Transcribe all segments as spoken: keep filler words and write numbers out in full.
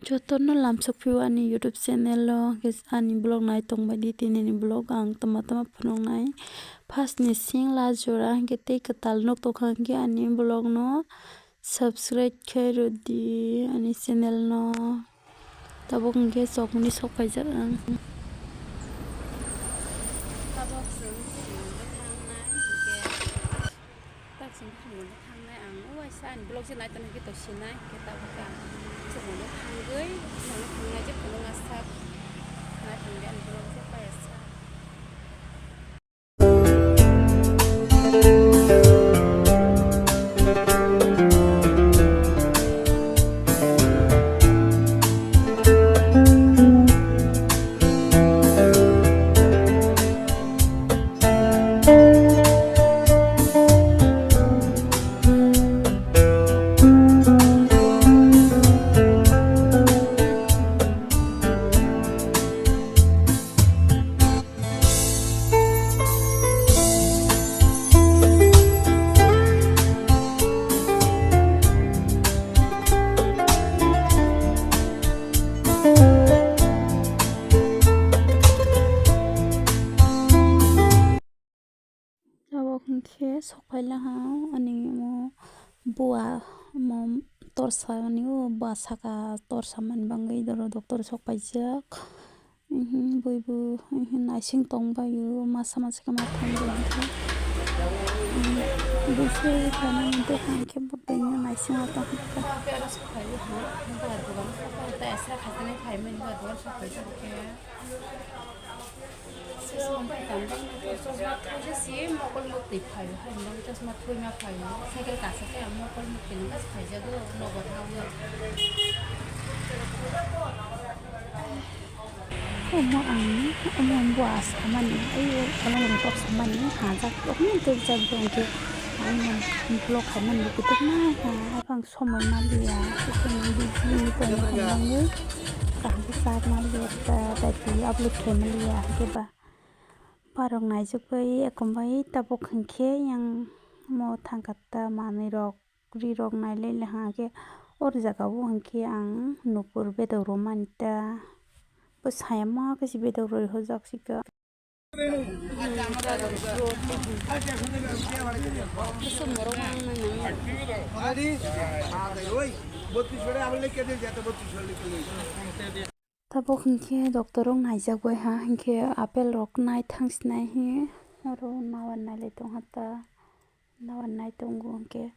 Jotono lamsok phio ani YouTube channel o, hwnkhe ani vlog nai tongbaidi, tinini vlog ang tama tama phunuknai. First ni sing last jora hwnkhe tei kwtal nuk tongkha hwnkhe ani vlog no subscribe khe rwdi ani channel no. Tabuk hwnkhe chokmani sok paijak ang. Tabuk chwng chwngno thangnai hwnkhe, tabuk chwng chwngno thangnai ang. O waisa ani vlog je nai tongkhe to sinai hwnkhe tabuk ang chwngno thangwi chwngno thangnai je phunukna sak nai tongdi ani vlog je paiya sak. Tabuk hwnkhe sok phai laha ani omo bua omo torsa ani o bua saka torsa mani bagwi doro doctor sok paijak. Mhm, buibu, mhm, naising tong bai o, masa masa khe ma thang bai o. Mhm, buibu khe ma tei hang khe bo tei naising o tong kha. Chosma twi tang bang, chosma twi se mokol mukti phaio, hai bang chosma twi ma phaio, cycle kasa khe mokol mukti nang kasa phaijago, nogo thago. Omo ang, omo bua samani, ayo, kolom rok samani, hajak, omo tei jak bangke, ang vlog khaimani, kutuk ma, ha, abang somoi ma liya, kutuk ma, busy, tong, tong, tong, kaham sak ma liya, ta, ta, ta, upload khai ma liya, hake ba, barok naijak bai, ekom bai, tabuk hwnkhe, yang mo thangkha ta, manwi rok. Ri rok nai le le hwnkhe, o jaga o hwnkhe ang nupur bedok rw mani ta. Bo sayama khe se bedok rw hojak se ka. Tabuk hwnkhe doctor rok naijak bai ha, hwnkhe apple rok nai thang sinai hi, oro nawa nai le tong ha ta. Nawa nai tongo hwnkhe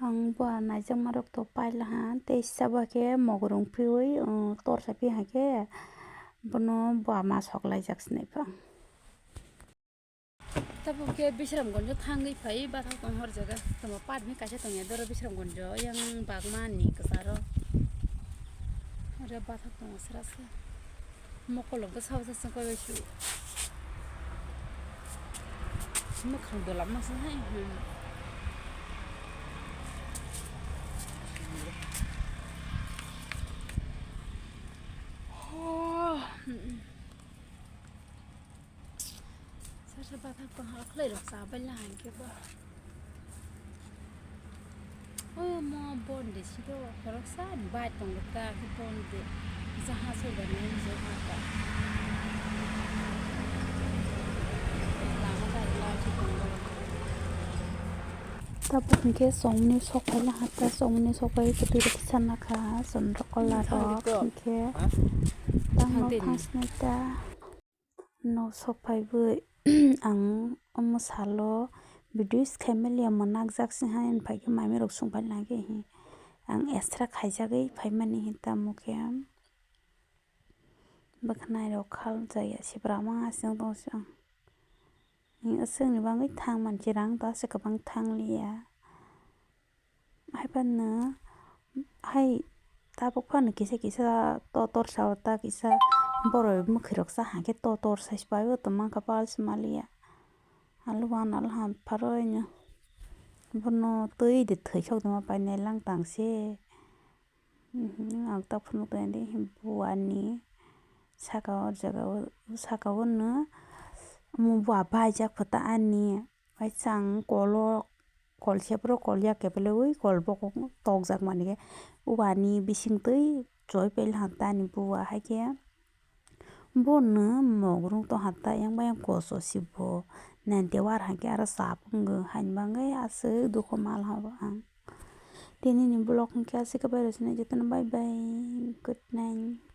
ang bua naijakmarok to pailaha tei sabo khe mogorong phiui, uh, torsa phiya khe bono bua ma sok laijak sinai pha. Tabuk khe Bisramganjo thangwi phai bathak tong hor jaga tongma part ni kaisa tongya doro Bisramganjo yang bagma ni kwcharo oro bathak tongo sra sra. Mokolok bo sabo se koi bai su. Mwkhang dola masa hai. Hmm. Oh. Hmm. Sasa bathak tong ha khlai rok sa bai la hai ke ba. O mo bon de sido khoroksa bai tongo ta khe bon de jaha soba ni jaha ta. Lama gari la si tongo. Tabuk hwnkhe chongmani sok phai laha ta, chongmani sok phai kwtwi rok sana kha, chondro kola rok hwnkhe tangno thang sinai ta. No sok phai bwi ang omo salo video se khai maliya, mwnakjak se hai, phai khe mami rok sung phai lagi hi. Ang extra khaijagwi phaimani hi, tamo khe bwkhanai rok khal jaya sibra ma aswk tong se ang. Aswkni bagwi thang manchi rang ta se kwbang thang liya. Haiphano hai tabuk phano kisa kisa to torsa o ta kisa borok mwkhwirok cha hwnkhe to torsa se pai o tongma khe pal se maliya. Alu wan alu ham pharo ino bono twi de thwi sok tongma painai lang tang se. Mhm, ang tok phunuk tong di buani saka o jaga o saka o no omo bua baijak pho ta ani. Waisa ang kolok kol sepro kol yak kebelewi kol bokong tokjak mankhe. O ani bisingtwi choi pelha tani buwa haikhe. Bono mogrung tongha ta yang bayang koso si bo. Nante war hake aro sap wngwi haini bagwi aswk dukhu mal habo ang. Tinini vlog hwnkhe aswk khe bai rw sini jotono bye bye, good night.